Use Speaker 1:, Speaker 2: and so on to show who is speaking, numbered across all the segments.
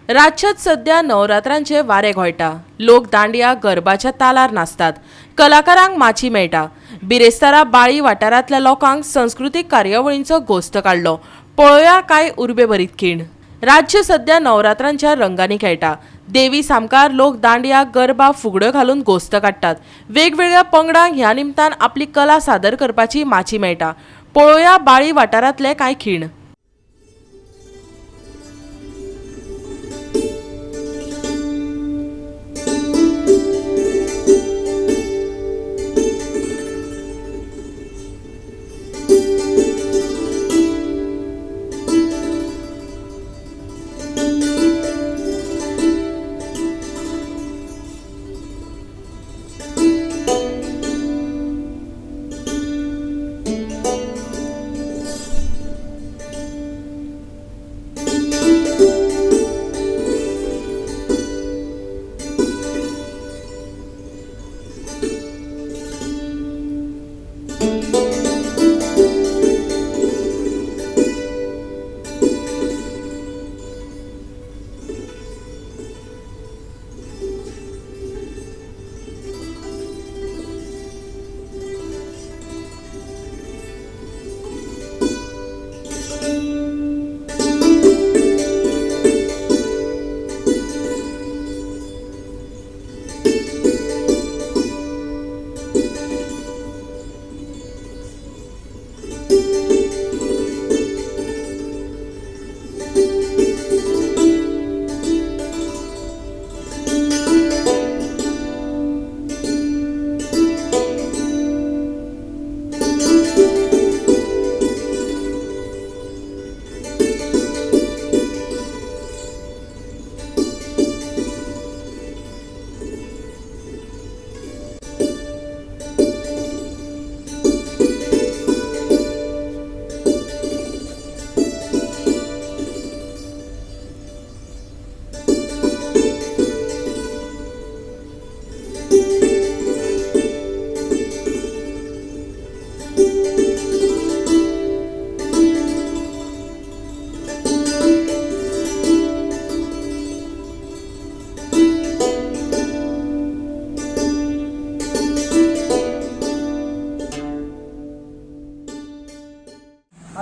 Speaker 1: राज्यात सध्या नवरात्रांचे वारे घोळटा. लोक दांडिया गरबाच्या तालार नाचतात. कलाकारांक माची मेळटा. बिरेस्तारा बाळी वाठारांतल्या लोकांक संस्कृतीक कार्यावळींचो गोस्त काडलो. पळोवया कांय उर्बेभरीत खीण. राज्य सध्या नवरात्रांच्या रंगांनी खेळटा. देवी सामकार लोक दांडिया, गरबा, फुगड्यो घालून गोस्त काडटात. वेगवेगळ्या पंगडांक ह्या निमतान आपली कला सादर करपाची माची मेळटा. पळोवया बाळी वाठारांतले कांय खीण.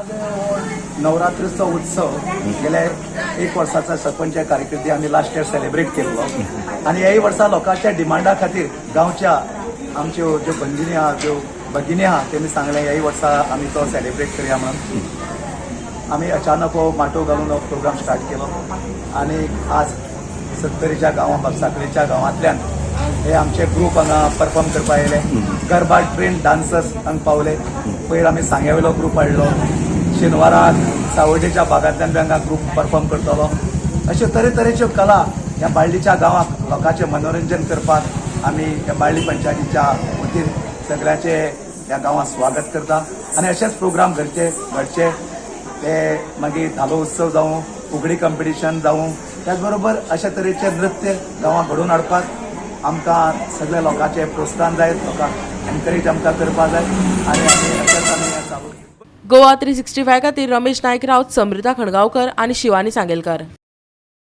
Speaker 2: आज हो नवरात्रीचो उत्सव गेल्या एक वर्साचा सरपंच कारकिर्दी आमी लास्ट इयर सेलिब्रेट केल्लो आनी ह्याय वर्सा लोकांच्या डिमांडा खातीर गांवच्या आमच्यो ज्यो भंगिनी आहा, ज्यो भगिनी आहा, तेमी सांगलें ह्याय वर्सा आमी तो सेलिब्रेट करया म्हणून. आमी अचानक हो माटोव घालून हो प्रोग्राम स्टार्ट केलो आनी आज सत्तरीच्या गांवां, साखळेच्या गांवांतल्यान हे आमचे ग्रूप हांगा परफॉर्म करपाक आयले. गरबा ट्रेन डान्सर्स हांगा पावले. पयर आमी सांग्या वयलो ग्रूप हाडलो. शेनवाराक सावड्डेच्या भागांतल्यान बी हांगा ग्रूप परफॉर्म करतलो. अश्यो तरेतरेच्यो कला ह्या बाळ्ळीच्या गांवाक लोकांचें मनोरंजन करपाक आमी ह्या बाळ्ळी पंचायतीच्या वतीन सगळ्यांचे ह्या गांवांत स्वागत करता आनी अशेच प्रोग्राम घडचे घडचे ते मागीर धालो उत्सव जावं, फुगडी कंपिटिशन जावं, त्याच बरोबर अशा तरेचे नृत्य गांवांत घडोवन हाडपाक आमकां सगळ्या लोकांचें प्रोत्साहन जाय, लोकांक एनकरेज आमकां करपाक जाय आनी आमी अशेंच आमी हें चालू
Speaker 1: गोवा 365 खातीर रमेश नायक राऊत, समृता खणगांवकर आनी शिवानी सांगेलकार.